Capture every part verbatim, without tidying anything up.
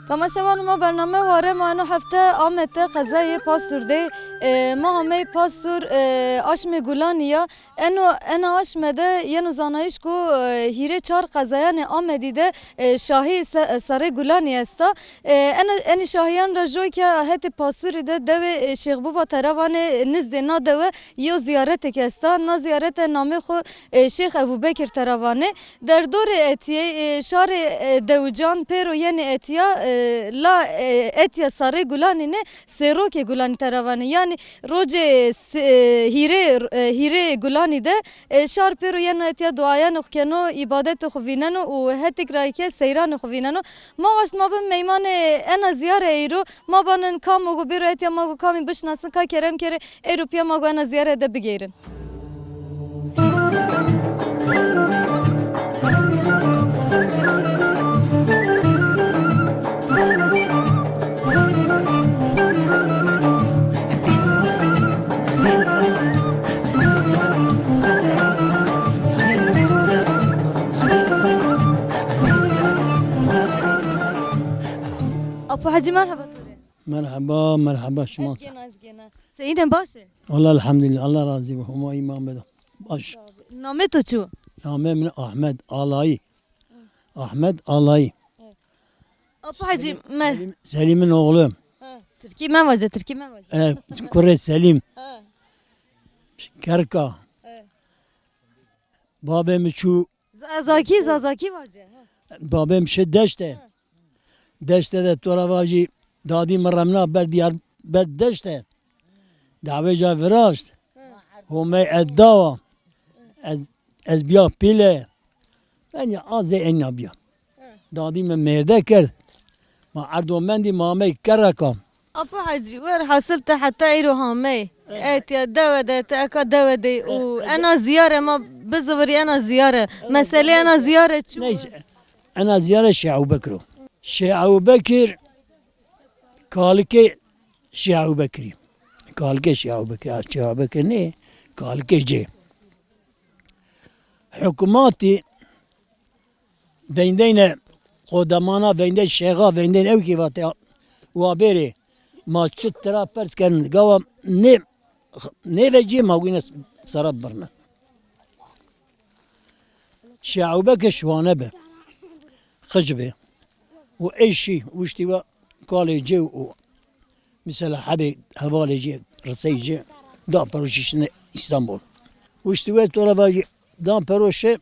Temaşevanê ma, bername ware ma eno hefte Amed de, qezayê Pasûr de. E, ma amey Pasûr, e, aşmê Gulanî ya. Eno, ena aşme de yeno zanayîş ku, e, hîrê çar qezayanê Amedî de, e, şahî se-, serê Gulanî esta. E, ena, enî şahîyan ra joy ke hetê Pasûrî de dewê, e, Şêx Buba tera vanê, nizdê na dewe yew zîyaretêk esta. Na zîyarete namê xwu, e, Şêx Ebûbekir tera vanê. Derdorê etîyê, e, şarê, e, dewican pêro yenê etîya, e, la, e, etîya sarê Gulanî nê, sêrokê Gulanî tera vanê. Yanî rocê s-, e, hîrê, e, hîrê Gulanî de, e, şar pêro yeno etîya duayanê xwu keno, îbadetê xwu vîneno û hetêk ra ke seyranê xwu vîneno. Ma waşt ma bim meymanê ena zîyare eyro, ma banin kam o go bêro etîya ma go kamî bişinasin, ka kerem kerê eyro pîya ma go ena zîyare de bigeyrin. Apo Hecî, merheba to rê. Merheba, merheba şima. Ez gêna, ez gêna. Seyîn ê, baş ê? Wela elhamdulîllah, Allah razî bo. Homa îman bedo. Baş. Namê to çi yo? Namê min Ahmed Alayî. Ahmed Alayî. Apo Hecî, me Selîm, Selîm'in oğlu. Ha, tirkî mevace, tirkî mevace. E, kurê Selîm. Ha. Kerka. Ha. Babê mi çû Zazakî, Zazakî vace. Ha. Babê mi şi deşte. Ha. Deşte de to ra vajî dadî mi remna ber diyar, ber deşte. Dawê ca viraşt. Ha. Homey ez dawa. Ez, ez biya pîle. Bence azê ena biya. Ha. Dadî mi mêrde kerd. Ma erdo mendî, ma amey Kereka. Apo Hecî, werhasil ti heta eyro hamey. Etya dewe de, ti eka dewe de û ena zîyare ma bizivirî, ena zîyare. Meselê ena zîyare çi yo? Neyse. Ena zîyare Şêx Ebûbekir o. Şêx Ebûbekir, kalikê Şêx Ebûbekirî. Kalikê Şêx Ebûbekir, Şêx Ebûbekir nê, kalikê ci. Hukmatî veyndeyne qodemana, veyndey şêxa, veyndeyne ewkî vatê wa bêrê. Ma çi tira pers kerin, gawa nê, nêvecîyê ma wîne sera birne. Şêx Ebûbekir şiwane bi. Qic bi. Û ey şî, wiştî we kalê ci û mesela hebê hevalê ci, risey ci, da pero şişine İstanbul. Wiştî we to ra vajî, da pero şi,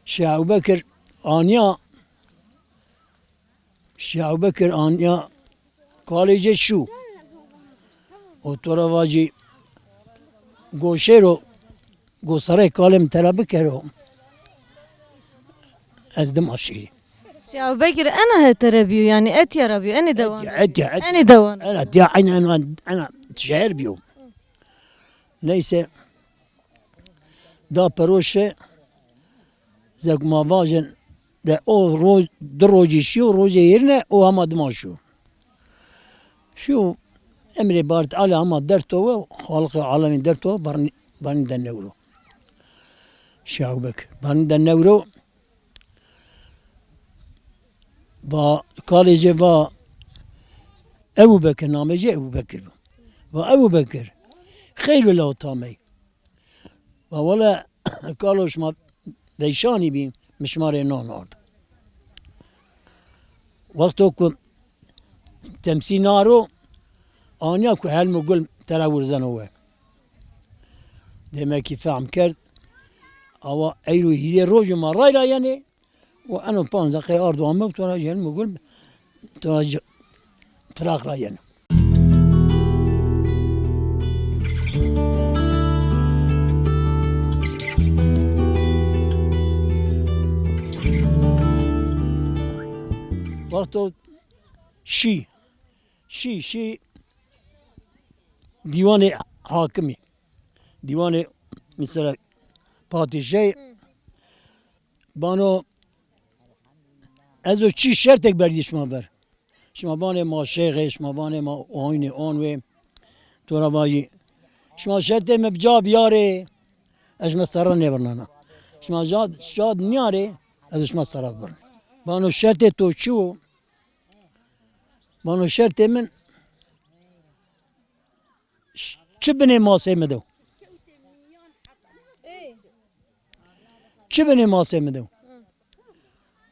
Şêx Ebûbekir aniya, Şêx Ebûbekir aniya kalê ci şû. O to ra vajî, goşê ro, go serey kalê mi tera bikero. Ez dima şîrî. Şêx Ebûbekir ena hete ra bîyo, yanî etya ra bîyo, enê dewan ra bîyo? Etya, etya. Enê dewan ra bîyo. Ena tiya, eynen ena, ena şehir bîyo. Neyse, da pero şi, zek ma vajin de o roj, di rojî şîyo, rojê hêrine o hema dima şîyo. Şîyo, emrê Barî Teala hema derto we, Xaliqê alemî derto we, varnî, varnî de newro. Şêx Ebûbekir. Varnî de newro, va, kalê ci va, Ebûbekir, namê ci Ebûbekir bi. Va Ebûbekir, xeyr wila tamey. Va wele kalo şima veyşanî bî, mi şima rê non ard. Wexto ku temsî naro, aniya ku helm û gul tera wirzeno we. Demek ki fehm kerd, awa eyro hîrê rojê ma ray ra yenê, û eno panc deqey ardo ame, to ra helm û gul, to ra firaq ra yenê. Wexto şî, şî, şî dîwanê hakimî, dîwanê mesela padîşahî, bano, ez o çi şertek berdî şima ver. Şima vanê ma şêx ê, şima vanê ma oynê on wê. To ra vajî, şima şertê mi bi ca biyarê, ez şima serra nêvirnena. Şima ca, ca niyarê, ez şima serra birnê. Bano şertê to çi wo? Vano şertê min ş-, çi binê masê mi de? Çi binê masê mi de?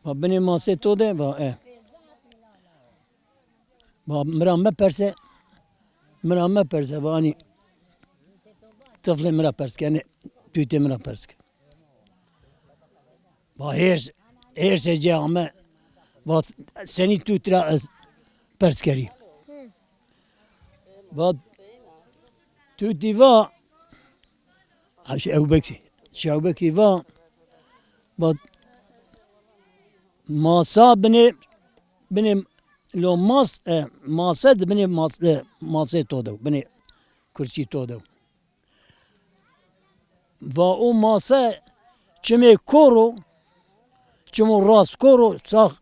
Va binê masê to de, va e. Va mi ra meperse, mi ra meperse, va anî tiflê mi ra pers ke, yanî tûtê mi ra pers ke. Va hêrs, hêrsê ci ame, va senî tût ra ez pers kerî. Va tûtî va, ha, şey Ebu Bekirî, şey Ebu Bekirî va, va masa binê, binê lo mas, e, mase di binê mas, e, masê to de, binê kursî to de. Va o mase çimê kor o, çimo rast kor o, sax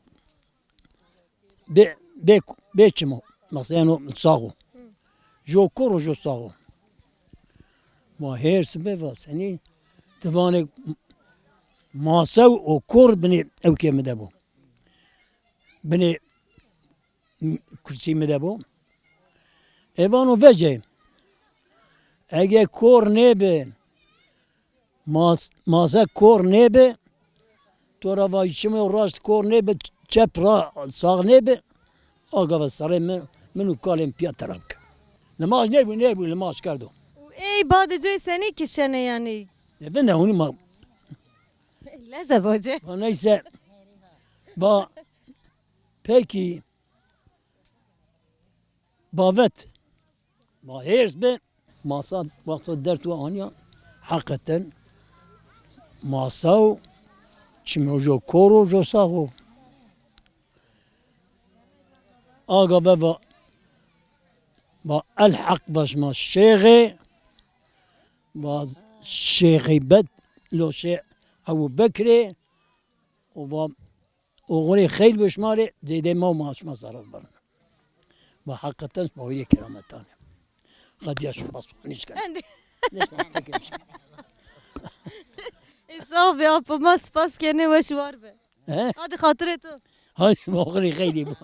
bê, bê, bê çimo. Mesela yeno sax o. Jo kor o, jo sax o. Va hêrs be, va senî ti vanê mase û kor binê ewkê mi de bo. Binê kursî mi de bo. E vano vecê. Ege kor nêbi, mas-, mase kor nêbi, to ra vajî çimê raşt kor nêbi, çep ra sax nêbi, a gava serê mi, min û kalê mi pîya tera bike. Limaj nêbû, nêbû, limaj kerdo. Û ey badê coyê senî kişenê yanî? E, vinde hûnî ma. Leze vacê. Va neyse. Va pekî. Bavet. Va hêrs bi. Masa wexto dert wa aniya. Heqeten masa o, çimê jo kor o, jo sax o. Aga ve va, va elheq, va şima şêxê, va şêxê bed, lo şê Ebu Bekirê, û va oxirê xeyr bo şima rê, zêdê ma û ma şima zeref berna. Va heqeten şima wîrê kerametan ê. Qediya şima spas nişken. Endî. Nişken, peki nişken. Ê, sax bî apo, ma spas kenê, weş war be. He? Hadi xatirê to. Hay, oxirê xeyrî bo.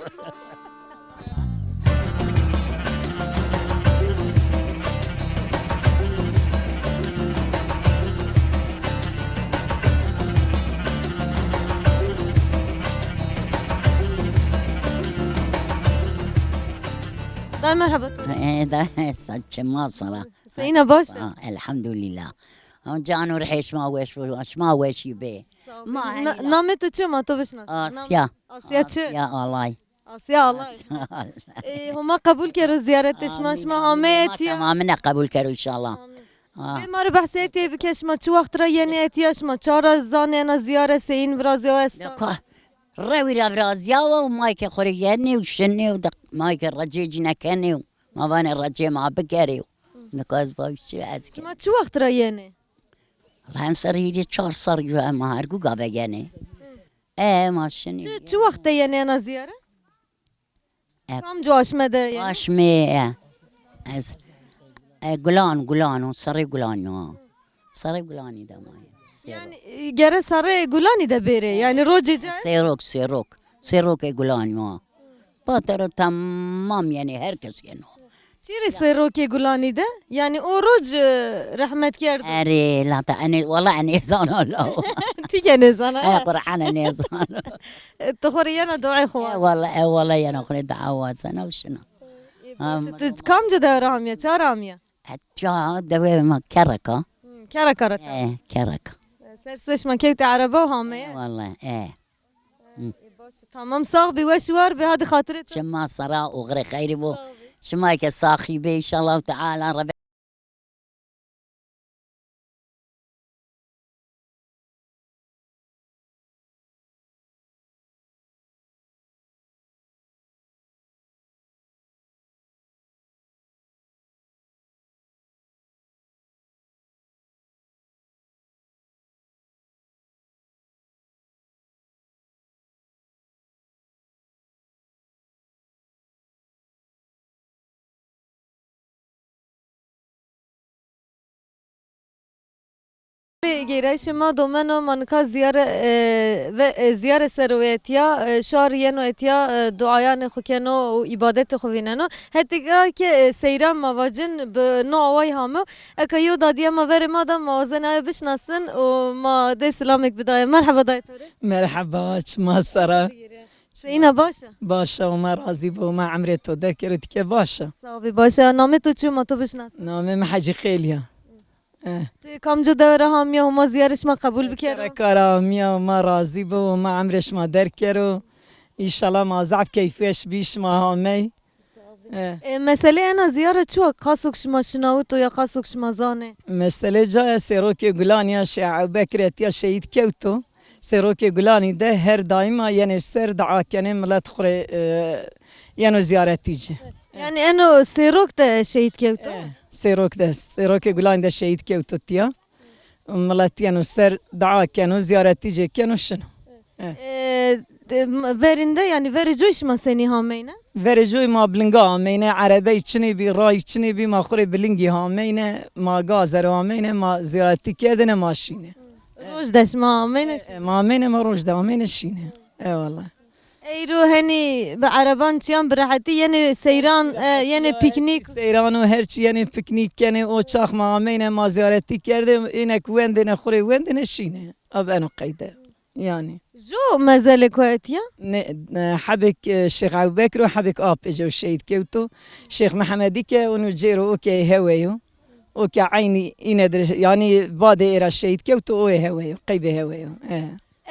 Day merheba to. E, da, sa-, çima sara. Seyîna baş a? Ha, elhamdulîllah. Ama can û rihê şima weş bo, şima weşî bê. Sağ ol. Ma Na-, henî namê to çi? Ma to bişnas. Asya. Nam-, Asya çi? Asya Alay. Asya Alay. Asya Alay. Ê, Homa qebul kero zîyaretê şima, şima amê etîya. Tamamine qebul kero înşallah. Amîn. Ha. Bê ma rê behsê etîyê bike, şima çi wext ra yenê etîya, şima ça ra zanê ena zîyare, seyîn virazîyawa esta? Ka-, rewî ra virazîyawa û mayke xo rê yenê û şinê û de-, mayke recê cîne kenê û ma vanê recê ma bikerê û. Nika ez vay çi ez ke. Şima çi wext ra yenê? Wela em ser hîrê çar serrî yo, ema hergû gave yenê. E, ma şinî. Çi, çi wext de yenê ena zîyare? E, kamco aşme de yenê? Aşmê, e. Ez, e, Gulan, Gulan o, serrê Gulanî yo. Serrê Gulanî de ma yê. Yanî, e, gere serrê Gulanî de bêrê. Yanî rocê ca? Sêrok, Sêrok. Sêrokê Gulanî yo. Patero tamam, yanî her kes yeno. Çi rê Sêrokê Gulanî de? Yanî o roc, e, rehmet kerdo. Erê, lata, enê, wela enê zana law. Ti ke nêzana? E, Qur'an enê zana. E, ti xo rê yena duayê xo. E, wela, e, wela yena xo rê dua wazena û şina. E, baş, ti kamco de ra amîya, ça ra amîya? E, ca, dewê ma Kereka. Hmm, Kereka ra ta. E, Kereka. E, ser suê şima kewtê ereba û hameye. E, wela, e. Hı. E, baş. Tamam, sax bî, weş war bî, hadi xatirê to. Şima sera, oxirê xeyrî bo. Sax bî. Şima ke saxî bê, înşallah teala, Rebe Geyrayîşê ma domeno, ma nika ziyare, e, ve, e, ziyare ser o etiya, e, şar yeno etiya, e, duayanê xo keno û îbadetê xo vîneno. Hetê ra ke, e, seyran ma vacin bi no awayî hame. Eka yew dadîya ma verê ma da, ma wazenê aye bişinasin û ma dê silamek bidaye. Merheba dayê to rê. Merheba, çima sera? Seyna baş a? Baş a, Homa razî bo, Homa emrê to derkero, ti ke baş a. Sağ bî, baş a. Namê to çi yo, ma to bişinasin? Namê mi Hecî Xêlî ya. Eh. Ti kamco dewe ra hamîya, Homa ziyarê şima qebul bikero? Kara hamîya, Homa razî bo, Homa emrê şima derkero. Înşallah ma zaf keyfweş bî şima hamey. Eh. E, meselê ena ziyare çi wa? Qasok şima şinawito ya qasok şima zanê? Meselê ca ya, Sêrokê Gulanî ya, Şêx Ewbekir etiya şehîd kewto. Sêrokê Gulanî de her daîma yenê ser dua kenê, milet xwu rê, e, yeno ziyaretî ci. Yanî eno Sêrok de şehîd kewto? E, Sêrok de, Sêrokê Gulanî de şehîd kewto tiya. Milet yeno ser dua keno, ziyaretî ci keno, şino. E. E, de, m-, verînde, yanî verê coy şima senî hameyne? Verê coy ma bi linga ameyne, erebey çinê bî, ray çinê bî, ma xwu rê bi lingî hameyne, ma gazero ameyne, ma ziyaretî kerdêne, ma şîne. Roj de şima ameyne? E, ma ameyne, ma roj de ameyne şîne. Eyvallah. Eyro henî bi ereban çiyan bi rehetî yenê seyran, e, yenê pîknîk. Seyran û her çi yenê pîknîk kenê, o çax ma ameyne, ma ziyaretî kerdê, înek wendêne, xwu rê wendêne şîne. A beno qeyde. Yanî. Ju mezelê ku etiya? Ne, e, hebêk, e, Şêx Ewbekir û hebêk apê ci şehîd kewto. Şêx Mehemedî ke unu cêro o ke hewe yo. O ke eynî îne dir, yanî badê ê ra şehîd kewto, o ê hewe yo, qeybê hewe yo. E.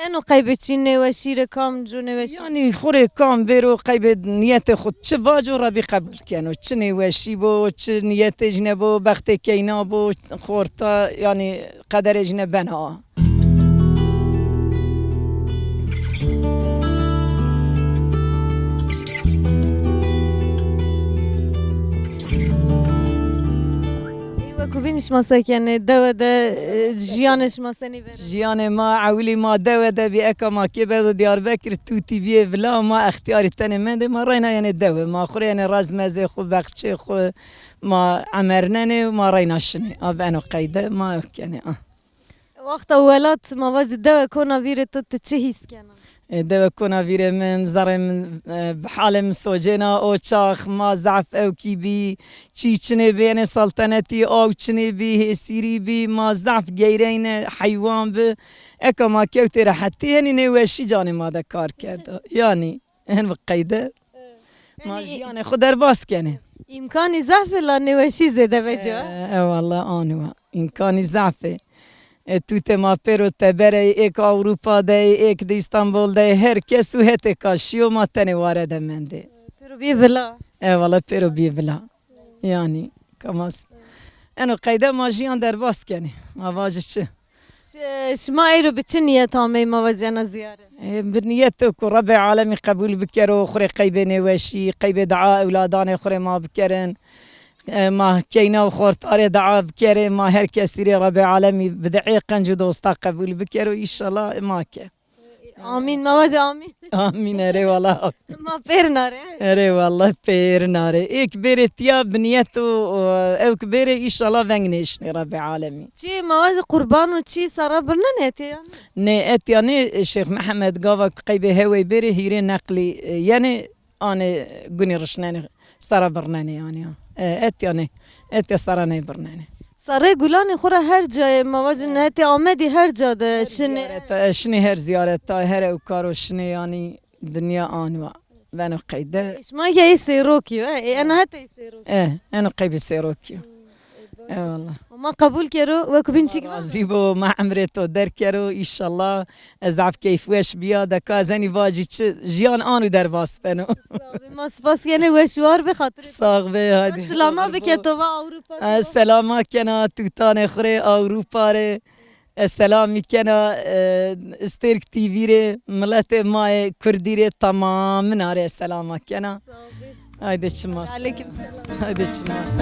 Eno qeybê çi nêweşî rê, kamco nêweşî? Yanî xwu rê kam bêro, qeybê niyetê xwu çi vaco, Rebbî qebul keno. Çi nêweşî bo, çi niyetê jîne bo, bextê keyna bo, xorta, yanî qederê jîne bena a. Ey, wekubîn şima se kenê? Dewe de, e, jiyanê şima senî verê? Jiyanê ma, ewilî ma dewe de bî, eka ma kê berdo Diyarbekir, tutî bîyê vila, ma extîyarî tenê mendê, ma reyna yenê dewe. Ma xwu rê yenê razmezê xwu, bexçê xwu, ma emernenê, ma reyna şinê. A beno qeyde, ma ew kenê, a. Wexta welat, ma vacî dewe kona vîrê to, ti çi hîs kena? E, dewe kona vîrê min, zerrê min, e, bi halê min socêna, o çax ma zaf ewkî bî, çî çinê bî, yenê saltenetî, aw çinê bî, hêsîrî bî, ma zaf geyreyne, heywan bi. Eka ma kewtê rehetî, henî nêweşî canê ma de kar kerdo. Yanî. En bi qeyde. Ma yanî jiyanê xwu derbas kenê. Îmkanî zaf ê la nêweşî zêde veco. E, e, walla anî wa. Îmkanî zaf ê. E, tutê ma pêro teber ey, êk Ewropa de ey, êk di Îstanbul de ey, her kes û hetê ka şîyo, ma tenê ware de mendê. Pêro bîyê vila. E, walla pêro bîyê vila. Yanî, kamas. Eno qeyde ma jiyan derbas kenê. Ma vacî çi? Ş-, şima eyro bi çi niyet amey, ma vacî ena ziyare? E, bi niyetê ku Rebbê Alemî qebul bikero, xwu rê qeybê nêweşî, qeybê dua ewladanê xwu rê ma bikerin. E, ma keyna û xortarê dua bikerê, ma her kesî rê Rebbê Alemî bidê, qenc û dosta qebul bikero, înşallah ma ke. Amîn, ma vacî amîn. Amîn, erê wala. Ma pêr nare. Erê wala, pêr nare. Êk bêrê tiya bi niyet û, e, ewk bêrê, înşallah veng nêşinê Rebbê Alemî. Çi ma vacî qurban û çi sara birnenê etiya? Nê, etiya nê, Şêx Mihemed gava ku qeybê hewey bêrê hîrê neqlî, e, yenê anê gunî rişnenê, sara birnenê yanî ya. E, etiya nê, etiya sara nêbirnenê. Sarê Gulanî xwu ra her cayê, ma vacin hetê Amedî her ca de şinê. Ziyareta, e, şinê her ziyareta, her ewkaro şinê yanî dinya anwa. Beno qeyde. Şima ke ey Sêrokî yo, e, ena hetê Sêrokî. E, eno qeybê Sêrokî yo. Eyvallah. Ma qebul kero, wekubîn çik va. Razî bo, ma emrê to derkero, înşallah. Ez zaf keyfweş bîya, de ka ez henî vacî çi, jiyan anû derbas beno. Sağ bê, ma spas kenê, weş war bê, xatirê. Sağ bê, hadi. Selama bike to va Ewropa. Ez selama kena tutanê xwu rê, Ewropa rê. Ez selamî kena, e, Stêrk T V rê, miletê ma yê Kurdî rê, temamina rê ez selama kena. Sağ ol. Haydi çimas. Aleyküm selam. Haydi çimas.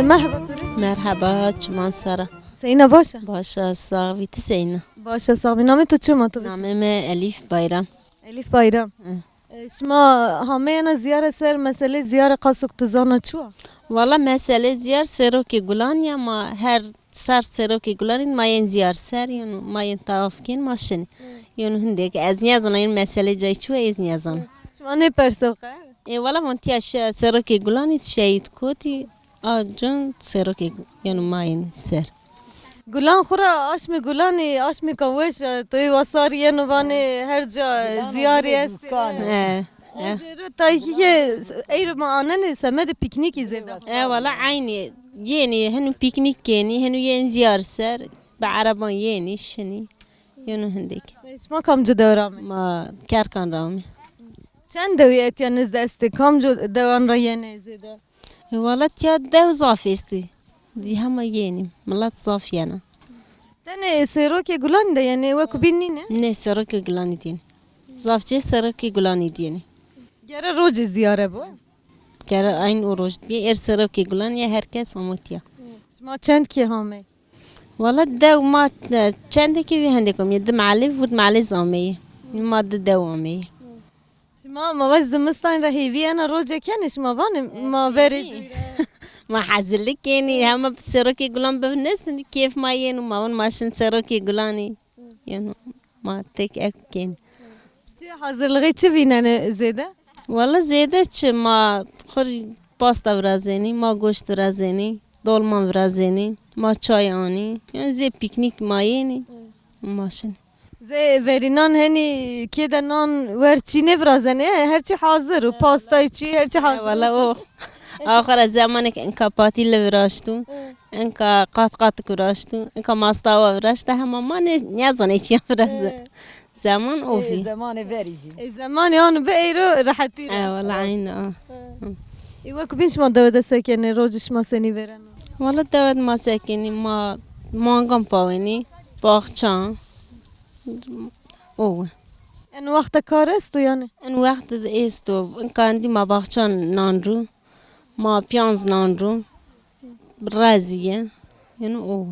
Merheba to rê. Merheba, çiman sara. Seyna baş a? Baş a, sağ bî, ti seyna? Baş a, sağ bî. Namê to çi ma to bişna? Namê mi Elîf Bayram. Elîf Bayram. Hı. E, şima hameyena ziyare ser, meselê ziyare qasok ti zana çi wa? Wala meselê ziyar serokê gulan ya, ma her ser serokê gulanî ma yên ziyar ser, yeno ma yên tawaf kên ma şinî. Yeno hindêk ez nêzana, yeno meselê cayî çi wa ez nêzana. Şima nêpersew qe? E, wala von tiya şe-, serokê gulanî şehîd kotî, a cun serokê gu-, yeno ma yên ser. Gulan xwu ra aşmê gulanî, aşmêka weş, e, toyê wasar yeno vanê her ca ziyarî estê. E, e. Jêro taykî ke eyro ma anenê semedê pîknîkî zêde. E, wala eynî. Yenî, henu pîknîk kenî, henu yên ziyar ser, bi ereban yenî, şinî. Yeno hindêk. E, şima kamco dewe ra amê? Ma Kerkan ra amê. Çend dewî etya nizde estê? Kamco dewan ra yenê zêde? E, wala tiya dew zaf estî. Dî hema yenî. Milet zaf yena. Tenê serokê gulanî de yenê, wekû bîn nîne? Nê, serokê gulanî dîn. Zaf cê serokê gulanî dînî. Gere rocê ziyare bo? Gere eyn o roj. Bî er serokê gulanî ya her kes amo tiya. Şima çend kê hamey? Wala dew ma, e, çendekî vî hendêk ameyî. Di mehlê, vûr mehlê zî ameyî. Ma di dew ameyî. Şima ma vaj zimistan ra hêvî ena rocê kenê, şima vanê ma verê cû. Ma hezirlik kenî, hema serokê gulan biv nestin, kêf ma yeno, ma van ma şin serokê gulanî. Yeno ma tek ek kenî. Çi hazirlixê çi vînenê zêde? Wala zêde çi, ma xur pasta virazenî, ma goşt virazenî, dolman virazenî, ma çay anî. Yanî zê pîknîk ma yenî. Ma şinî. Zê verînan henî kê de nan wer çî nêvirazenê, her çî hazir o. Pastay çî, her çî hazir o. Wala o. Axira zemanêk enka patîle viraşto, enka qat qatik viraşto, enka mastawa viraşta, hema ma nê, nêzanê çîyan viraze. Zeman o vî. Ê, zemanê verî vî. Ê, zemanê ano bi eyro rehetî ra. E, wala eyn a. Ê, wek bîn şima dewe de se kenê, rocê şima senî vêreno? Wala dewe de ma se kenî, ma mangan pawenî, baxçan. O. En wexte kar esto yanî? En wexte de esto. Enka endî ma baxçan nan ro, ma pîyanz nan ro, rezî ye. Yanî o.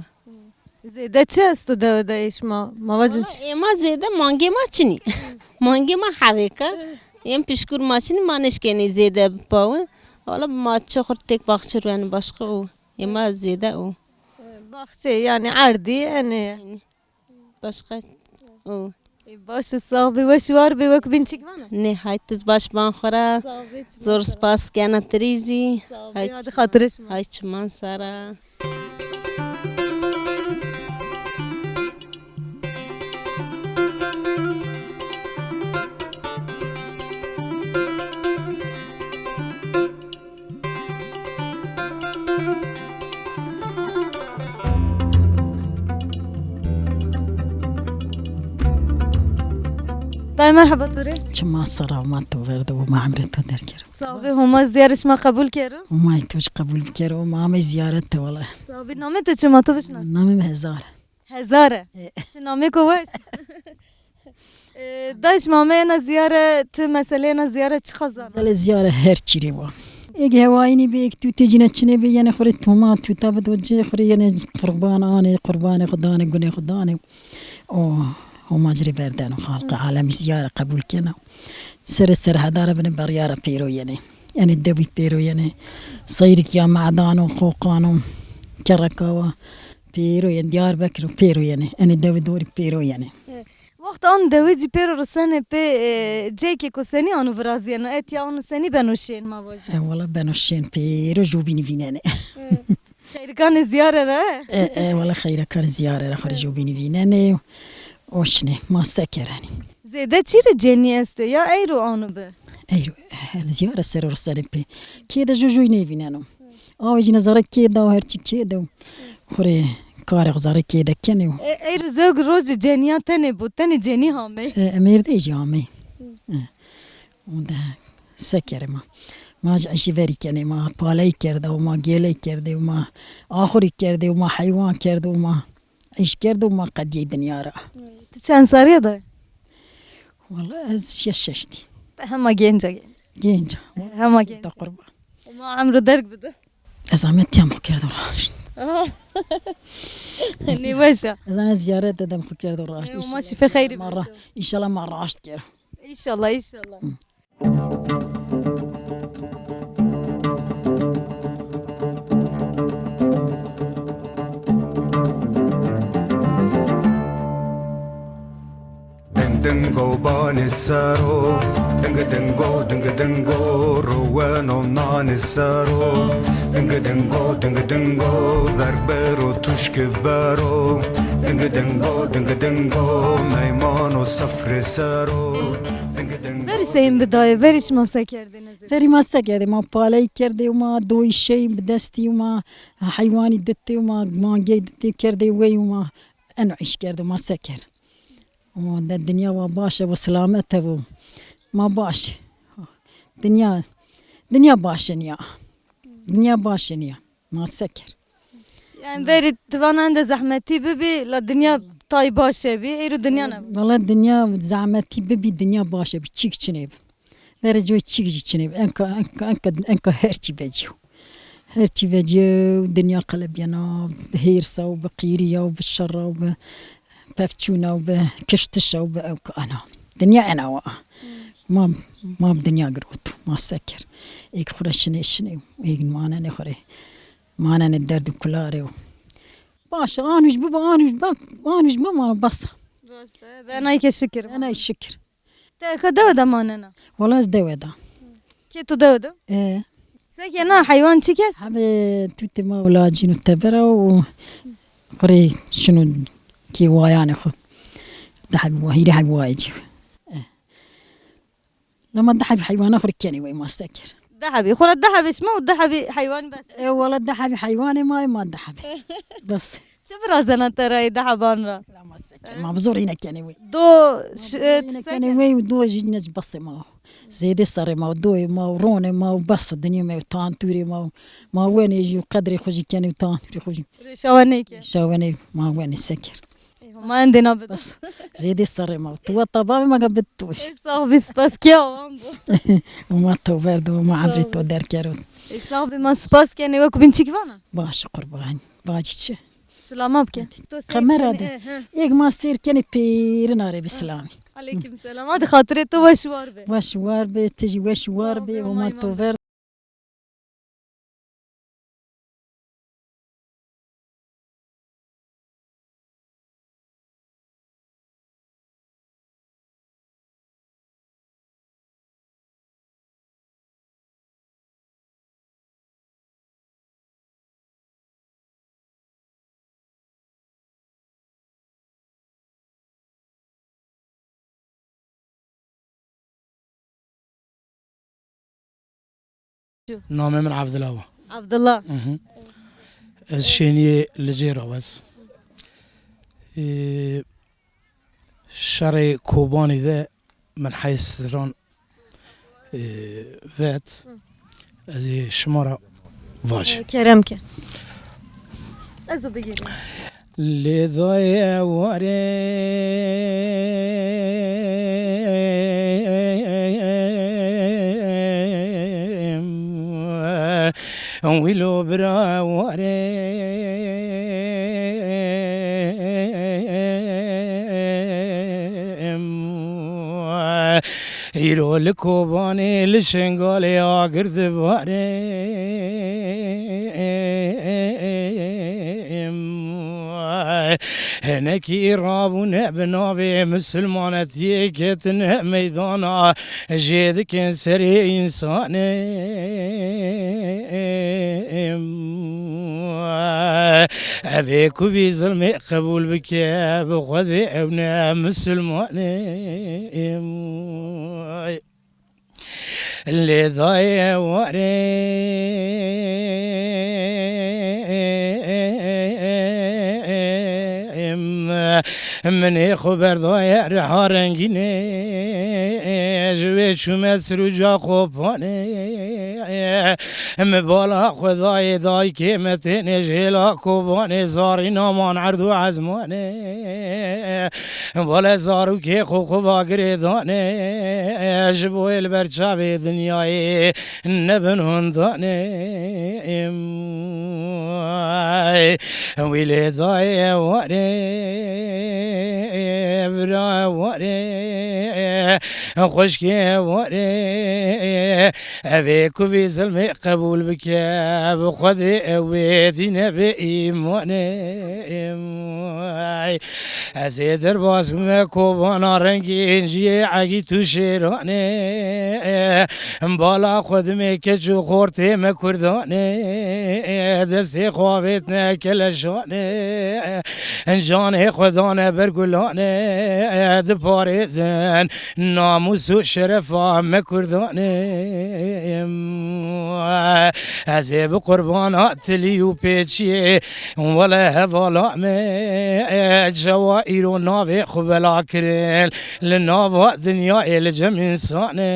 Zêde çi esto dewe de ê şima? Ma vacin çi? Ê ma zêde mangê ma çinî. Mangê ma hevêka. Yên pişkur ma çinî, ma nêşkenî zêde bipawe. Wala ma çi xurt têk baxçe ro, yanî başqa o. Ê ma zêde o. Baxçe yanî erdî, enê. Başqa o. Ê, baş û sax bî, weş û war bî, wek bîn çik vana? Nê, hay tiz baş ban xwu ra. Sax bî, çiman sara. Zor spas kena ti rî zî. Sax bî, hadi xatirê şima. Hay çiman sara. Dayê, merheba to rê. Çima sara, Homa to verdo, Homa emrê to derg kero. Sax bê, Homa ziyarê şima qebul kero. Homay to jî qebul bikero, Homa amey ziyaret de wele. Sax bê, namê to çi ma to bişnas? Namê mi Hezar. Hezar e. E. Çi namêko weş. E, dayê, şima ameyena ziyare, ti meseleyê ena ziyare çiqa zana? Meselê ziyare her çî rê wa. Êk hewayînî bê, êk tûtê cîne çinê bê, yenê xwu rê toma, tûta bido ci, xwu rê yenê qurban anê, qurbanê xwu danê, gunê xwu danê. O Homa ci rê verdeno, xalqê alemî ziyare qebul kena. Serê serheda ra binê berya ra pêro yenê. Enê dewî pêro yenê. Seyrik ya medan o, Qoqan o, Kerekawa. Pêro yenê, Diyarbekir o pêro yenê. Enê dewî dorî pêro yenê. Wext an dewe cî pêro risenê pê, e, cêkêko senî ano virazîyeno, etya ano senî beno şên, ma vajî? E, wela beno şên, pêro jobînî vînenê. E, xeyrikanê ziyare ra? E, e, wela xeyrikanê ziyare ra xwu rê jobînî vînenê. O şinê, ma se kerenî. Zêde çî rê cenî estê ya eyro ano bi? Eyro her ziyare ser o risenê pê. Kê de jojoyî nêvîneno. Awe cîne zerrê kê de, her çî kê de. Xwu rê karê xwu zerrê kê de kenê. E, eyro zewg rocê cenîyan tenê bo, tenê cenî hamey. E, e, mêrdeyê jî amey. E, onde se kerê ma. Ma jî eşî verî kenê, ma paleyî kerde û ma gêley kerde û ma axurî kerde û ma heywan kerde û ma îş kerde û ma qedîyey dinya ra. Ti çend serrî ya dayê? Wela ez şeş şeştî. Hema gênc a, gênc. Gênc a. Hema gênc. Ta qurban. Ma emro derg bido. Ez ame tîya mi xwu kerdo raşt. Ah. Nêweş a. Ez ame zîyaret de dem xwu kerdo raşt. Ê, ma şîfe xeyrî bêro. Înşallah ma raşt kero. Înşallah, înşallah. Ding dingo banê ser o, ding dingo, ding dingo, ruweno nanê ser o. Ding dingo, ding dingo, verg bero, tuşki bero. Ding dingo, ding dingo, meymano sifrê ser o. Ding dingo. Verî seyîn bi dayê, verî şima se kerdêne zê? Verî ma se kerdê, ma paleyî kerdê û ma doyî şey bi destî û ma heywanî ditê û ma mangey ditê kerdê wey û ma eno îş kerdê, ma se ker. Ama de dinya wa baş e, wa selamet e, wa ma baş. Dinya, dinya baş e nîya. Dinya baş e nîya. Ma se ker. Yanî verî ti vana ende zehmetî bibî, la dinya tay baş e bî, êro dinya ne? Wela dinya zehmetî bibî, dinya baş e bî, çîk çinê bi. Verê coy çîk jî çinê bi. Enka, enka, enka, enka her çî vecîyo. Her çî vecîyo, dinya qelebîyena, bi hêrsa û bi qîrîya û bi şerra û bi pevçûna û bi kiştişa û bi ewka ena. Dinya ena wa. Ma, ma bi dinya girot. Ma se ker. Êk xwu rê şinê şinê. Êk manenê xwu rê. Manenê derd û kularê û. Baş, anuj bibo, anuj be, anuj bimano bes a. Raşt e. Bi enay ke şikir. Enay şikir. Ti eka dewe de manena? Wela ez dewe de. Kê to dewe de? E. Seke na heywan çik est? Hebê tutê ma û lacîn û tebera û xwu rê şino kê wayanê xwu. Di hebî wa, hîrê hebî wayê ci. E. Lema di hebî heywana xwu rê kenê wey, ma se ker. Di hebî. Xwu ra di hebî şima û di hebî heywan bes. E, wela di hebî heywanê ma yê, ma di hebî. Bes. Çi virazena te ra ê di heban ra? La ma se ker. Ma bi zor îne kenê wey. Do ş-, e, ti se kenê wey û do jî ne ci besê ma o. Zêdê serrê ma o, doyê ma o, ronê ma o, bes o, dinyê ma o, tantûrê ma o. Ma wenê jî û qedrê xwu jî kenê û tantûrê xwu jî. Rêşa we nêke. Rêşa we nê, ma wenê se ker. Ê, ma endê na bid. Bes. Zêdê serrê ma. Tu weta bavê ma ga bid tu. Ê, sax bî, spas kê awan bo. Û ma to verdo, ma emrê to derkero. Ê, sax bî, ma spas kenê, wek bîn çik vana? Baş, qurban. Bacî çi? Silama bike. To seyr kenê, de. E, he. Êk ma seyr kenê pêrin arê bi silamî. Aleyküm selam. Hadi xatirê to weş war be. Weş war be, ti jî weş war be, û ma to ver. Namê min Evdila wa. Evdila. Hı hı. Ez şêniyê Licê ra wez. Ee, şerê Kobanî de min hey sizran, e, vet. Ez ê şima ra vajî. Kerem ke. Ez o bigîrî. Lê daye warê Wîlo bira warê Îro li Kobanê, li Şengalê agir dibarê. Hinekî rabûne bi navê misilmanetiyê ketine meydana. Jê dikin serê însanê. Evê ku vî zilmê qebûl bike, bi Xwedê ew ne misilmanê. Lê daye warê Minê xwu berdaye reha rengînê, ji wê çûme sirûca Kobanê. Mi bala xwu dayê daykê mi tênê, ji hêla Kobanê zarîna man erd û ezmanê. Wele zarokê xwu xwu va girê danê, ji bo ê li ber çavê dinyayê nebin hundanê. Wî lê dayê warê, bira warê, xwişkê warê, evê ku vî zilmê qebûl bike, bi Xwedê ew ê dîne bê îmanê. Ez ê derbas bime Kobana rengîn, ciyê egî tu şêranê. Bala xwe dimê keç û xortê me kurdanê, destê xwe avêtne keleşanê. Canê xwe dane ber gulanê, diparêzin namûs û şerefa me kurdanê. Ez ê bi qurbana tilî û pêçiyê, wele hevala me, çawa îro navê xwe bela kirin, li nava dinyayê li cem însanê.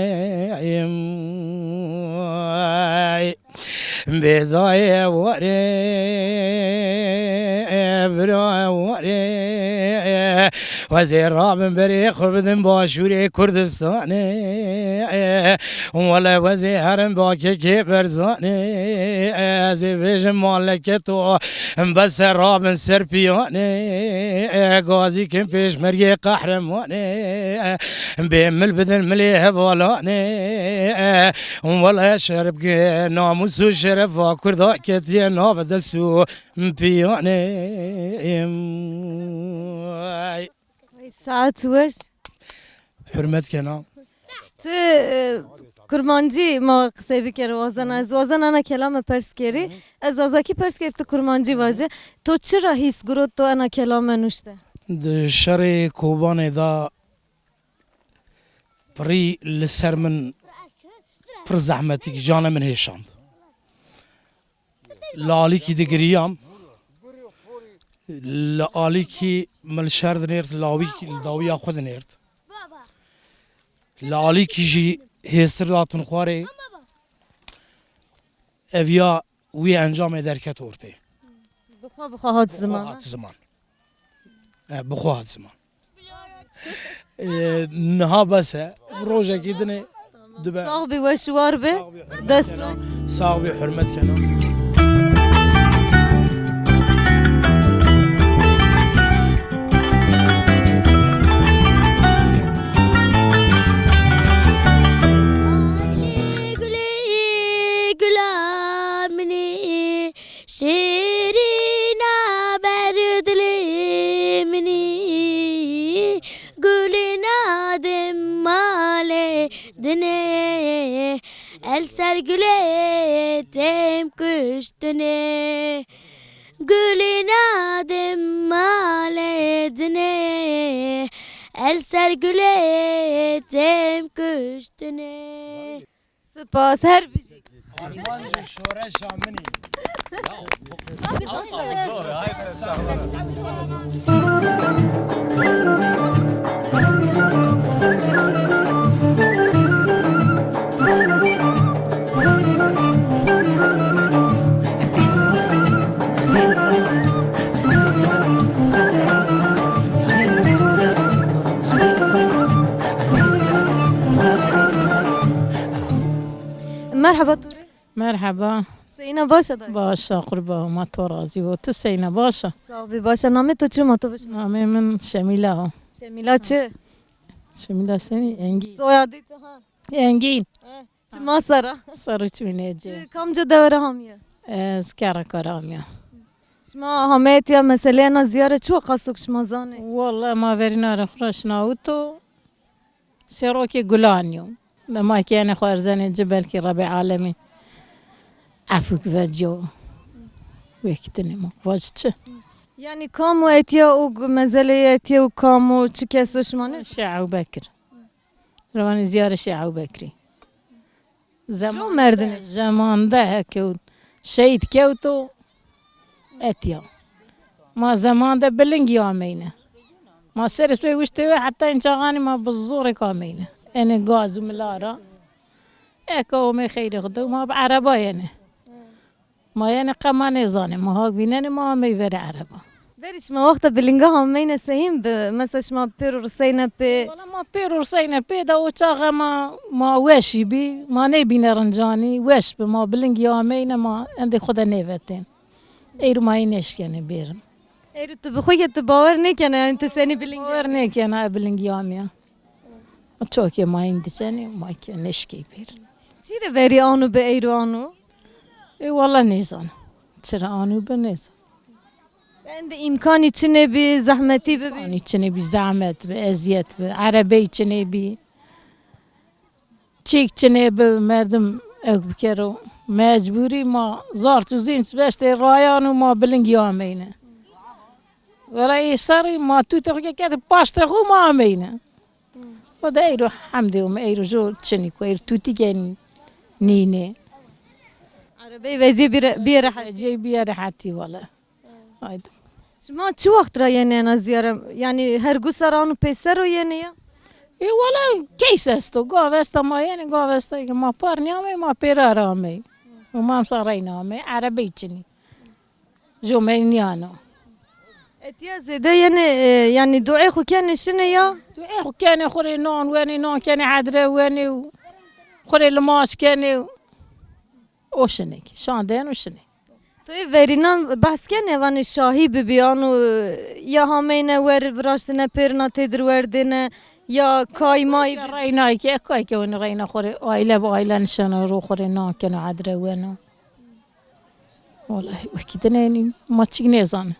Bêdayê warê, bira warê, wezê rabin berê xwe bidin Başûrê Kurdistanê. Wele wezê herin bakekê Berzanê, ez ê bêjim maleke to, bese rabin ser piyanê. Gazî kin pêşmergê qehremanê, bê mil bidin milê hevalanê. Wele şerb ke namûs û şerefa Kurda ketiye nav dest û piyanê. Ay. Ay, saet weş. Hurmet kena. Ti, e, kurmancî ma qisey bikerî wazena. Ez wazena ena kelame pers kerî. Ez zazakî pers kerî, ti kurmancî vace. To çira hîs girot to ena kelame nuşte? Di şerê Kobanê de pirî li ser min pir zehmetî, canê min hêşand. Li alîkî digiriyam. Li alîkî min li şer dinêrt, li awîkî, li dawiya xwe dinêrt. Li alîkî jî hêstir datin xwarê. Eviya wî encamê derket ortê. Bi xwe, bi xwe hat ziman. Bi xwe hat ziman. E, bi xwe hat ziman. E, niha bes e. Rojekî dinê dibe. Sax bî, weş û war bî. Dest weş. Sax bî, hurmet kena. Gulê, gulê, gula min î, şêrîna ber dilê min î, gulîna dimmalê dinê, el ser gulê têm kuştinê. Gulîna dimmalê dinê, el ser gulê têm kuştinê. Spas, her bijî. Armancê şoreşa min î. Merheba to rê. Merheba. Seyna, baş a dayê? Baş a, qurba, ma to razî bo. Tu seyna, baş a? Sax bî, baş a. Namê to çi, ma to bişina? Namê min Şemîla o. Şemîla çi? Şemîla senî? Engîn. Soyadê to ha? Engîn. He. Çima ser a? Ser û çimînê ci. Ti kamca dewe ra hamîye? Ez Kereka ra amîya. Şima hame etîya meseleyê ena zîyare çi wa qasok şima zanê? Wele ma verîna rê xwu ra şinawito. Serokê gulan yo. De ma kî enê xwu erzenê ci, belkî Rebê Alemî efûk veciyo. Wekî dinê ma vac çi? Yanî kam o etîya û gu-, mezeleyê etîya û kam o, çi kes o şima nê? Şêx Ew Bekir. Rewanê zîyarê Şêx Ew Bekrî. Zeman, merdimê? Zeman de he kewt. Şehîd kewto. Etya. Ma zeman de bilingî ameyne. Ma serê soyê wiştê we heta în çaxanî ma bi zorêk ameyne. Enê gaz û mila ra. Eka omê xeyrê xwu de, ma bi ereba yenê. Ma yenê qe ma nêzanê, ma hak vînenê ma amey verê ereba. Verî şima wexta bilinga ameyne sehîn bi? Mesela şima pêro riseyne pê? Wala ma pêro riseyne pê de o çaxe ma, ma weşî bî, ma nêbîne rincanî, weş bi, ma bilingî ameyne ma endê xwu de nêvetên. Eyro ma ê nêşkenê bêrin. Eyro ti bi xwu ke ti bawer nêkena, yanî ti senî bilingî? Bawer nêkena, e bilingî amîya. Çokê ma hîn diçenê, ma ke nêşkey bêrin. Çi rê verî ano bi, eyro ano? Ê wala nêzan. Çira ano bi nêzan. Endî îmkanî çinê bî, zehmetî bibî? Îmkanî çinê bî, zehmet bi, ezîyet bi, erebey çinê bî. Çîk çinê bi merdim ewk bikero. Mecbûrî ma zar tu zîn beştê rayan û ma bilingî ameyne. Wela ê serrî ma tutê xwu ke kerdî paştê xwu ma ameyne. O da eyro hemdê û mi eyro jo çinî ku eyro tutî ke nînê. Erebey vecê bîye rehetî. Vecê bîye rehetî wele. Haydi. Şima çi wext ra yenê ena zîyare? Yanî her gu serr ano pêser o yenê ya? Ê wala keys esto. Gav esta ma yenê, gav esta ke ma par nîyamey, ma pêra ra amey. Û ma emsa reyna amey. Erebey çinî. Jomey nîyano. Etîya zêde yenê, e, yanî duê xwu kenê şinê ya? Duê xwu kenê, xwu rê nan wenê, nan kenê hedre wenê û xwu rê limaç kenê û o şinê kî. Şandeyeno şinê. To ê verînan behs kenê, vanê şahî bibî, ano ya hameyne wer viraştine pêrina têdir werdêne, ya kay may bibî? Reyna kî, e kay ke wenê reyna xwu rê, aîle bi aîle nişeno ro xwu rê nan keno hedre weno. Wellahî wekî dine yenî ma çîk nêzanê.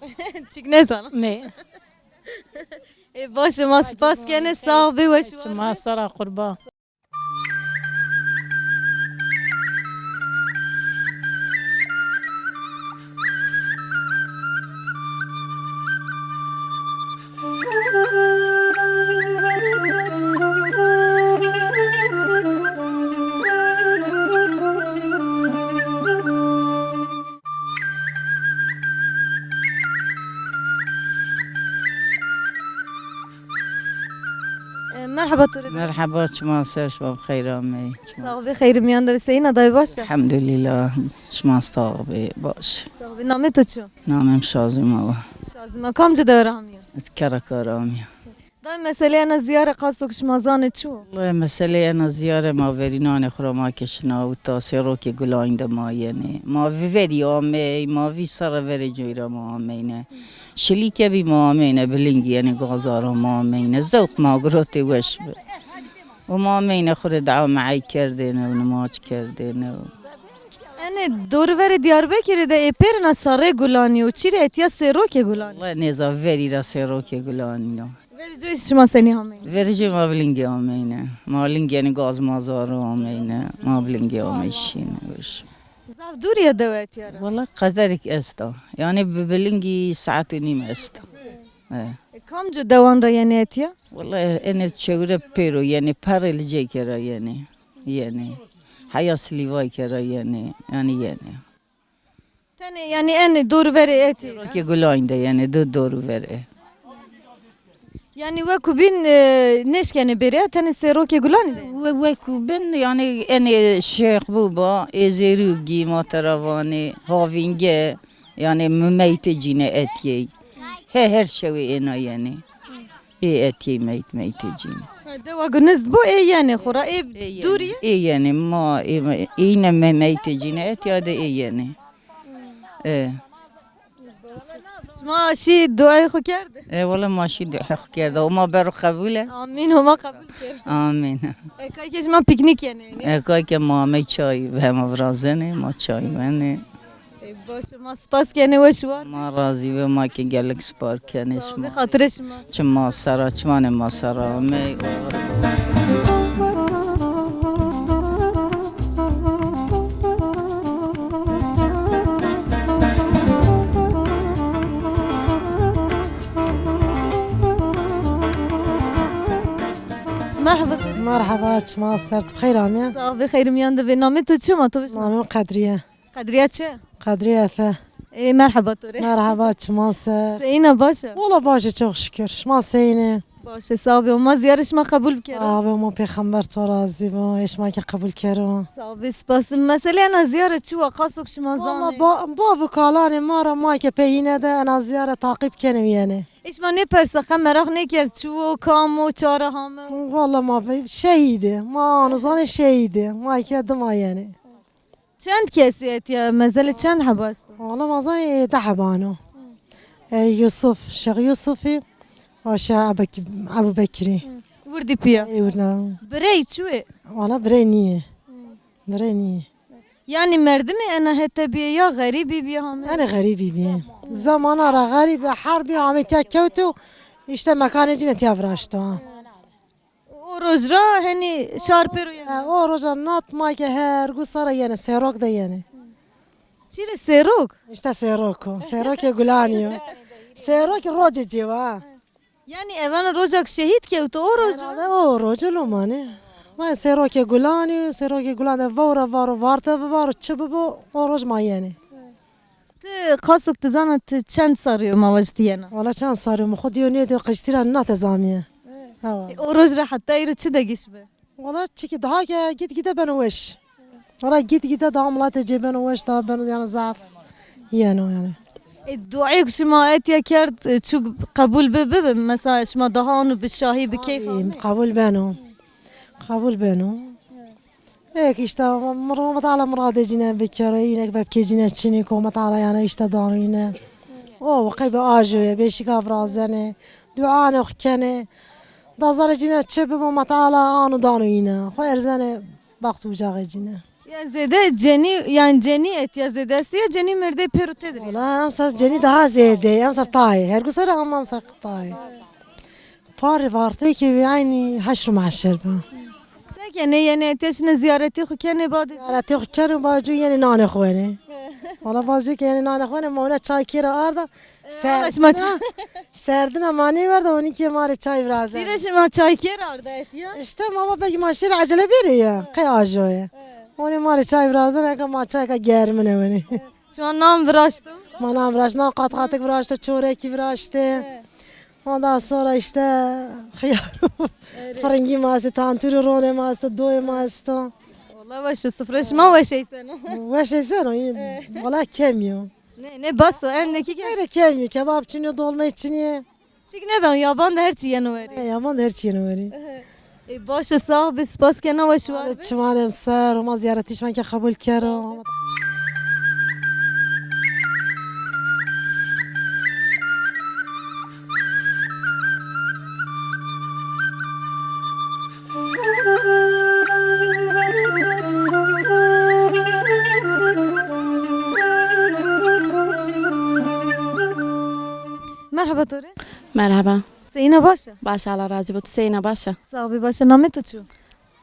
Çîk nêzana? Nê. Ê baş, ma spas kenê, sax bê, weş war bê. Çima sera qurban. E, merheba to rê. Merheba, çima ser, şima bi xeyr amey. Çima. Sax bê, xeyrî mîyan de bî, seyîn a, dayê baş a? Elhamdulîlah, şima sax bê, baş. Sax bê, namê to çi yo? Namê mi Şazîma wa. Şazîma, kamci dewe ra amîya? Ez Kerekar amîya. Dayê, meselê ena zîyare qaso ke şima zanê çi wo? Wellahî meselê ena zîyare ma verînanê xwu ra ma ke şinawita, sêrokê Gulanî de ma yenê. Ma vî verî amey, ma vî serre verê coy ra ma ameyne. Şilîke bî ma ameyne, bilingî yenê gaza ra ma ameyne. Zewq ma girotê, weş bi. Û ma ameyne xwu rê dua meey kerdêne û nimac kerdêne û. Enê dorûverê Diyarbekirî de ê pêrina serrê Gulanî yo, çî rê etîya sêrokê Gulanî? Wellahî nêza, verî ra sêrokê Gulanî yo. Verê coy şima senî ameyne? Verê coy ma bilingî ameyne. Ma lingî yenê gaz maza ro ameyne. Ma bilingî amey şîne, weş. Zaf dûrî ya dewe etîya ra? Wellahî qederêk esta. Yanî bi bilingî saet û nîm esta. E. E, kamco dewan ra yenê etîya? Wellahî enê çewre pêro yenê, Perê Licekê ra yenê. Yenê. Heya Silîvayke ra yenê. Yanî yenê. Tenê yanî enê dorûverê etî? Sêrokê Gulanî de yenê, di dorûverê. Yanî wekû bîn, e, nêşkenê bêrê ya, tenê sêrokê Gulanî de? We-, wekû bîn, yanî enê Şêx Bûba, Êzêrûgî ma tera vanê, Havînge, yanî mi-, meytê cîne etîyey. He, her şewê êna yenê. Ê etîyey meyt, meytê cîne. Ha, dewa gunizd bo, ê yenê xora, ê dûrî? Ê yenê, ma ê, ê îne me-, meytê cîne etîya de ê yenê. E. Şima şî duayê xo kerd? E, wele ma şî duayê xo kerda. Homa bero qebule. Amîn, Homa qebul kero. Amîn. E, kay ke şima pîknîk yenê, ne? E, kay ke ma amey çay hema virazenê, ma çay wenê. E, baş, ma spas kenê, weş war. Ma razî be, ma ke gelek spas kenê şima. Sağ ol, xatirê şima. Çima sera, çimanê ma sera amey. Merhaba. Merhaba, çima ser, tu xeyr amîya. Sağ ol, xeyr miyan de be. Namê to çi ma to bişna? Namê mi Qedriye. Qedriye çi? Qedriye Efe. Ê, merheba to rê. Merheba, çima ser? Seyîn a, baş a? Wala baş ê, çok şükür. Şima seyîn ê? Baş ê, sax bê. Ma zîyarê şima qebul bikero. Sax bê, ma pêxember to razî bo. Ê şima ke qebul kero. Sax bê, spas. Meselê ena zîyare çi wa, qasok şima zanê? Wala ba-, bav û kalanê ma ra ma ke pey hîne de ena zîyare taqîb kenê û yenê. Ê şima nêpersa, qe meraq nêkerd çi wo, kam o, ça ra hame? Wala ma ve-, şehîd ê. Ma ano zanê şehîd ê. Ma ke dima yenê. Çend kesî etya, mezelê çend heba esto? Wala ma zanê di heba ano. E, Yusuf, Şêx Yusufî, û Şêx Ebek-, Ebubekirî. Wirdî pîya. E, wirna. Birey çi wê? Wala birey nîyê. Birey nîyê. Yanî merdimê ena hete bîye ya xerîbî bîye hame? Ena xerîbî bîye. Zamana ra xerîbî, herbî, amê tiya kewto, îşte mekanê cîne tiya viraşto ha. O roj ra henî şar pêro yenê? E, o roja nat ma ke hergu sara yenê, Sêrok de yenê. Çi rê Sêrok? Îşte Sêrok o. Sêrokê gulanî yo. Sêrok rocê cêwa. Yanî evana roja ke şehîd kewto o roj o? Herhalde o rojo lo manê. Ma Sêrokê gulanî yo, Sêrokê gulan de vewre varo, varte bivaro, çi bibo, o roj ma yenê. Ti qasok ti zana, ti çend serrî yo ma vajî ti yena? Wala çend serrî yo, mi xwu dîyo nêdîyo, qijtî ra nate zamiye. Ewa. E, o roj ra heta îro çi degîş bi? Wala çikî daha ke gitgide beno weş. Wala gitgide daha miletê cê beno weş, daha beno yanî zaf yeno yanî. E, duayê ku şima etiya kerd, e, çu qebul bi, bibi? Mesela şima daha anu bi şahî, bi keyf amê? Qebul beno. Qebul beno. Ê ke îşte, mir-, Homa Teala miradê cîne bikero, înek bepkê cîne çinî ke Homa Teala yanî îşte dano îne. O, qey bi ajoye, beşîka virazenê, duanê xwu kenê. Dazarê cîne çi bibo, Homa Teala ano dano îne. Xwu erzenê baxt û ucaxê cîne. Ya zêde cenî, yanî cenî etya zêde estê ya cenî mêrdê pêro têdir ya? Wala emser cenî daha zêde, emser tayê. Hergu ser ama emser tayê. Parê varteyê ke wê eynî heşr û mehşer bi. Se kenê, yenê etya şinê zîyaretê xwu kenê badê? Zîyaretê xwu kenê, bacû yenê nanê xwu wenê. Wala bacû ke yenê nanê xwu wenê, ma wina çay kê ra arda. Serdina, serdina ma nêwerda, onî kê ma rê çay virazenê. Sîre şima çay kê ra arda etya? Îşte ma va belkî ma şêrê ecele bêrê ya, qey ajoye. Onî ma rê çay virazenê, eka ma çayka germine wenê. Şima nan viraşto? Ma nan viraşt, nan qatqatik viraşto, çorekî viraştê. Ondan sonra işte xiyar, firingî ma estê, tantûrî ronê ma esto, doyê ma esto. Wala weş o, sifre şima weş eyseno. Weş eyseno, yîn. Wala kemî yo. Ne, ne bas o, endekî ke. Seyre kemî yo, kebab çinî yo, dolme çinî yo. Çik nêbeno, yaban de her çî yeno werî. E, yaban de her çî yeno werî. E, baş o, sax bî, spas kena, weş û war bî. Çimanê mi ser, Homa zîyaretî şima ke qebul kero. Merheba to rê. Merheba. Seyîna, baş a? Baş, Allah razî bo. Tu seyîna, baş a? Sax bî, baş a. Namê to çi yo?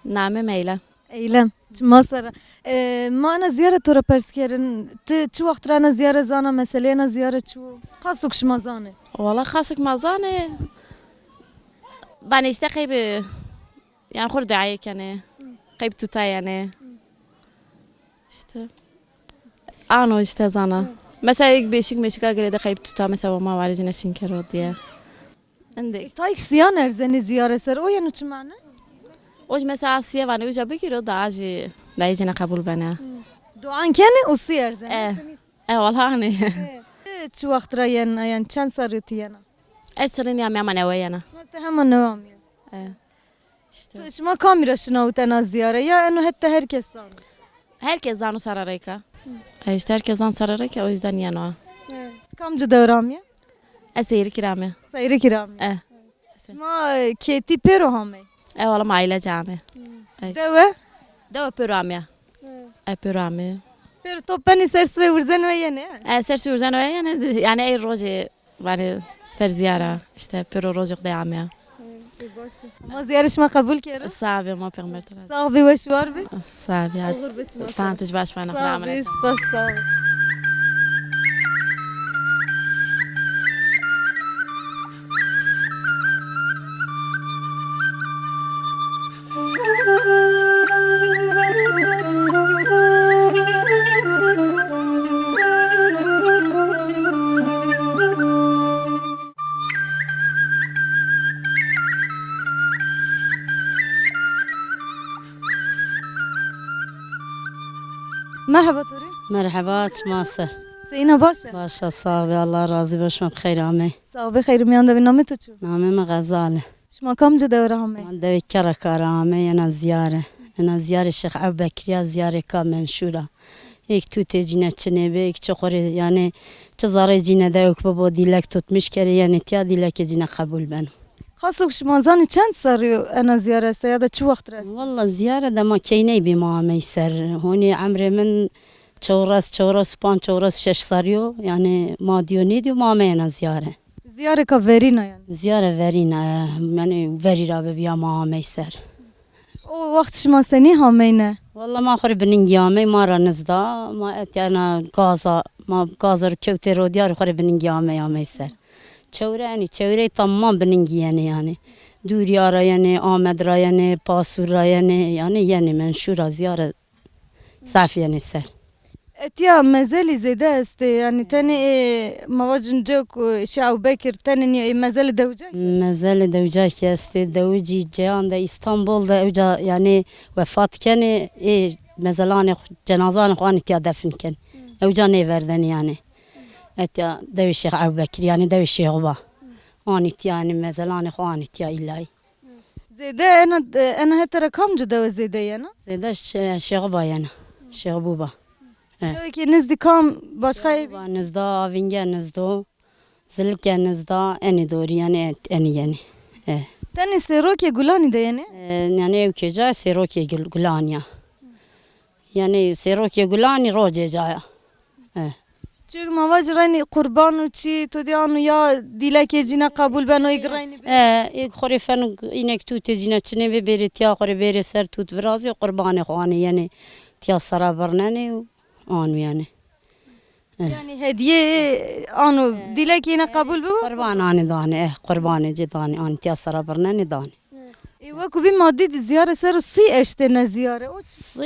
Namê mi Eylem. Eylem. Çima ser a. E, ma ena zîyare to ra pers kerin. Ti çi wext ra ena zîyare zana, meselê ena zîyare çi wo? Qasok şima zanê? Wala qasok ma zanê. Vanê îşte qey bi, yanî xwu rê duayê kenê. Qey bi tuta yenê. Îşte. Ano îşte zana. Mesela êk beşîk meşîka girê de qey bi tuta, mesela ma warê cîne şin kero diye. Endê. E, tayk sîyan erzenê zîyare ser, o yeno çi mane? O jî mesela sîye vanê uca bigîro, daha jî dayê cîne qebul benê. Duan kenê û sî erzenê. E. E, wala anê. E. Ti çi wext ra yena, yanî çend serrî yo ti yena? Ez çinî nîyamî, hema newe yena. Ha, ti hema newe amîya. E. Îşte. Tu, şima kamî ra şinawit ena zîyare ya eno hetta her kes zano? Her kes zano sara reyka. E, îşte her kes zano sara reyka, o yüzden yeno. E. Kamcî dewe ra amîya? Ez Seyrikî ra amîya. Seyrikî ra amîya. E. Şima, e, kêtî pêro hamey? E, wala ma aîlece amê. E, îşte. Dewe? Dewe pêro amîya. E, pêro amê. Pêro top benê, ser sibê wirzenê we yenê, ha? E, ser sibê wirzenê we yenê, yanî ey rojê vanê ser zîyara, îşte pêro rojê xwu de amê. E, baş o. Ma zîyarê şima qebul kero. Sax bê, ma pêxember to ra. Sax bê, weş û war bê. Sax bê. Oxir be şima. Tan tij baş bana. Sax bê, spas, sax bê. Merheba to rê. Merheba, çima se? Seyîna baş e? Baş a, sağ be, Allah razî bo, şima bi xeyr amey. Sağ be, xeyr miyan de bî. Namê to çi? Namê mi Xezal e. Şima kamco dewe ra amey? Ma dewê Kereka ra amey, ena ziyare. Ena ziyarê Şêx Ew Bekirî ya, ziyarêka menşûr a. Êk tutê cîne çinê bê, êk çi xo rê, yanî çi zerrê cîne dewek bibo, dîlek tutmiş kerê, yenê tîya, dîlekê cîne qebul beno. Qasok şima zanî çend serrî yo ena ziyare esta ya da çi wext ra esta? Walla ziyare de ma keyney bî ma amey ser. Honî emrê min çewres, çewres û panc, çewres û şeş serrî yo. Yanî ma dîyo nêdîyo ma amey ena ziyare. Ziyarêka verîn a yanî? Ziyare verîn a, yanî verî ra bibîya ma amey ser. O wext şima senî hameyne? Walla ma xo rê bi ningî amey, ma ra nizd a. Ma etya ena gaza, ma gaza rê kewtê rodîya rê xo rê bi ningî amey, amey ser. Çewre enî, çewrey tamam bi ningî yenê yanî. Dûrîya ra yenê, Amed ra yenê, Pasûr ra yenê, yanî yenê menşûr a, ziyare zaf yenê ser. Etya mezelî zêde estê, yanî tenê ê, ma vacin cewk, e, Şêx Ew Bekir tenê nîyo, ê mezelê dewicay kî estê? Mezelê dewicay kî estê, dewicî ceyan de Îstanbul de ewca yanî wefat kenê, ê mezelanê xo, cenazanê xo anî tîya defn kenê. Ewca nêverdenê yanî. Etya dewê Şêx Ew Bekir, yanî dewê Şêxuba. Anî tîya, yanî mezelanê xo anî tîya îllayî. Zêde ena, ena hete ra kamco dewe zêde yena? Zêde Şê-, Şêxuba yena. Şêxuba. E. Dewekê nizdî kam, başka ev? Şêxuba nizd a, Avînge nizd o, Zilike nizd a, enê dorî yenê, enê yenê. E. Tenê Sêrokê Gulanî de yenê? E, yanî ewkê ca Sêrokê Gul-, Gulanî ya. Yanî Sêrokê Gulanî rocê ca ya. E. Çunke ma vacî reynî qurban û çî, to dî ano ya dîlekê cîne qebul beno, ê gireynî bê? E, ê xo rê feno înek tutê cîne çinê bê, bêrê tîya, xo rê bêrê ser tut virazîyo, qurbanê xo anê yenê tîya sera birnenê û ano yanî. E. Yanî hedîye ano, dîlekê îne qebul bibo? Qurban anê danê, e, qurbanê ci danê, anê tîya sera birnenê danê. Ê, wekû bîn ma dî di ziyare ser o sî eştêne ziyare. O çi? Sî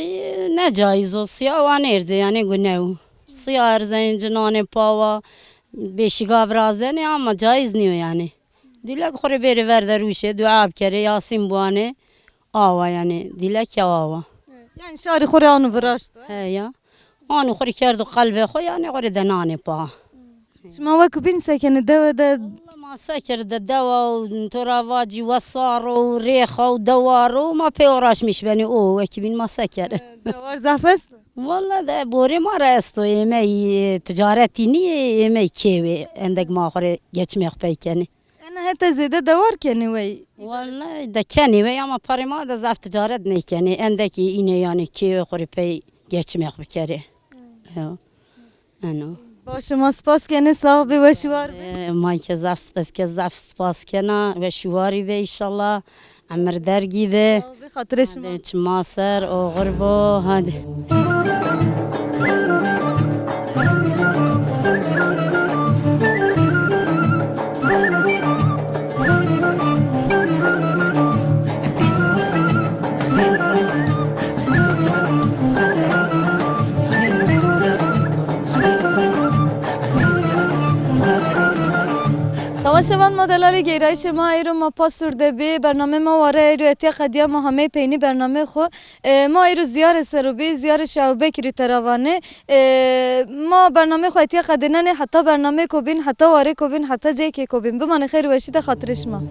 ne caiz o, sîya wa nêrzê, yanî gune o. Sîya erzenê cinanê pawa, bêşîga virazenê ama caiz nîyo yanî. Dîlek xo rê bêrê ver de rûşê, dua bikerê, Yasîn biwanê, awa yanî, dîlek ya awa. Yanî şarî xo rê ano viraşto, he? He ya. Anî xo rê kerdo qelbê xo, yanî xo rê de nanê pa. Şima wekû bîn se kenê dewe de? Walla ma se kerê de dewa û to ra vacî wesar o û rêxa û dewar o, ma pê uğraşmış benê o, wekî bîn ma se kerê. Dewar zaf esto? Walla de borê ma ra esto, êmey, e, ticaretî nîyê, êmey kêwê, endek ma xo rê geçimê xo pey kenê. Ena hete zêde dewar kenê wey? Wellay de kenê wey ama parê ma de zaf ticaret nêkenê. Endekî înê yanê kê xo rê pey geçimêx bikerê. Yo. Eno. Baş, ma spas kenê, sax bê, weş û war bê. E, ma ke zaf spas ke, zaf spas kena, weş û warî bê înşallah. Emir dergî be. Sağ ol, xatirê şima. Hadi, çima ser, oxir bo, hadi. Temaşevan ma, delalê geyrayîşê ma, eyro ma Pasûr de bî. Bernamê ma ware eyro etiya qedîya, ma hamey peynî bernamê xwu. E, ma eyro ziyarê ser o bî, ziyarê Şêx Ebubekirî tera vanê. E, ma bernamê xwu etiya qedênenê, heta bernamêko bîn, heta warêko bîn, heta ceykêko bîn. Bimanê xeyr û weşî de, xatirê şima.